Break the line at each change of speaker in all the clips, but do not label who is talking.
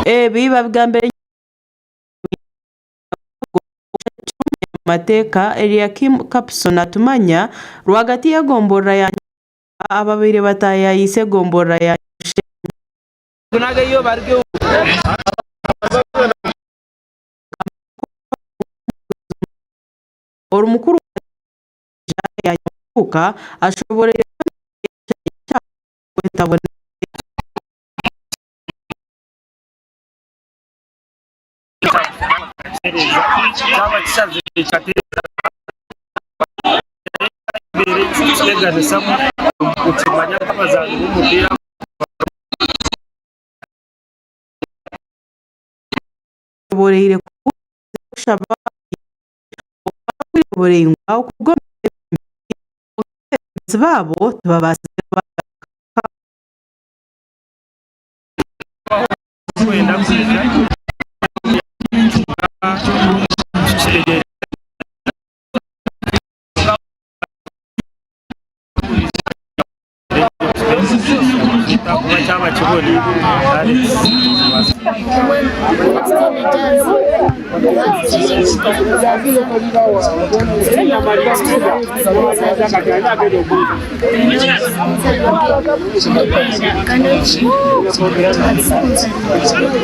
Ebi babigambire Omunyamateeka Eliakim Kapson Natumanya rwagati y'egomborora ya Nyamata ababaire bataayayiise egomborora ya Nyabushenyi. Ori mukuru wa ya Nyamukuuka ashoboreire ku embeera y'ekyaro etabonire. Ashoboreire ku okushaba okumara obwire buraingwa okuruga omu beebembezi kwonka abeebembezi baabo tibabaasize kubagarukamu.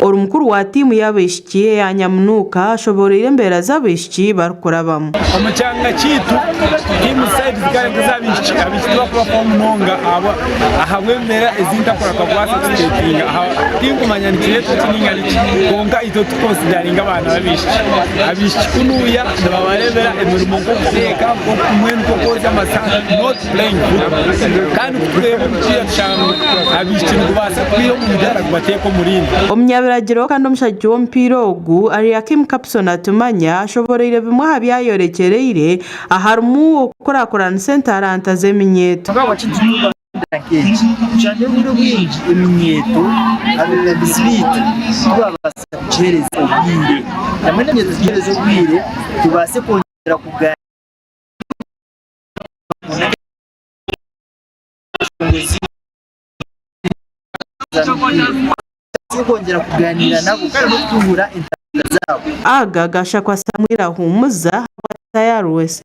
Ori mukuru wa tiimu y'abaishiki eya Nyamunuuka ashobooroire embeera z'abaishiki barikurabamu.
Omu kyanga kyaitu tiimu zisayidi zikaba nk'ez'abaishiki, abaishiki tibakubafaho munonga ahabw'embeera ezi ntakura kubaasa kusitetinga. Tinkumanya nikireetwa ki nainga niki kwonka itwe titukonsidaringa abaana b'abaishiki. Abaishiki kunuuya nibabareebera emirimo nk'okuteeka, mbwenu nk'okwozya amasaani not playing football. Kandi ku turikureeba omupiira tushanga ngu abaishiki nigubaasa kubaiha omu mudaara gubateeke omu rindi.
Omunyabiragiro kandi omushagiki w'omupiira ogu, Ariakim Kapson Atumanya ashoboroire bimwe aha bi ayorekyereire aharimu okukurakuranisa entaranta z'eminyeeto.
Nk'eki, tushanga obwire obwingi eminyeeto abeebembezi baitu tibabaasa kugiheereza obwire. Nambwenu eminyeeto tugiheereze obwire tubaase kwongyera kugaaniira tubaase kwongyera kugaaniira nabo kandi n'okutunguura entaranta zaabo.
Aga gashakwa Samuel Ahumuza ahabwa Tayari West.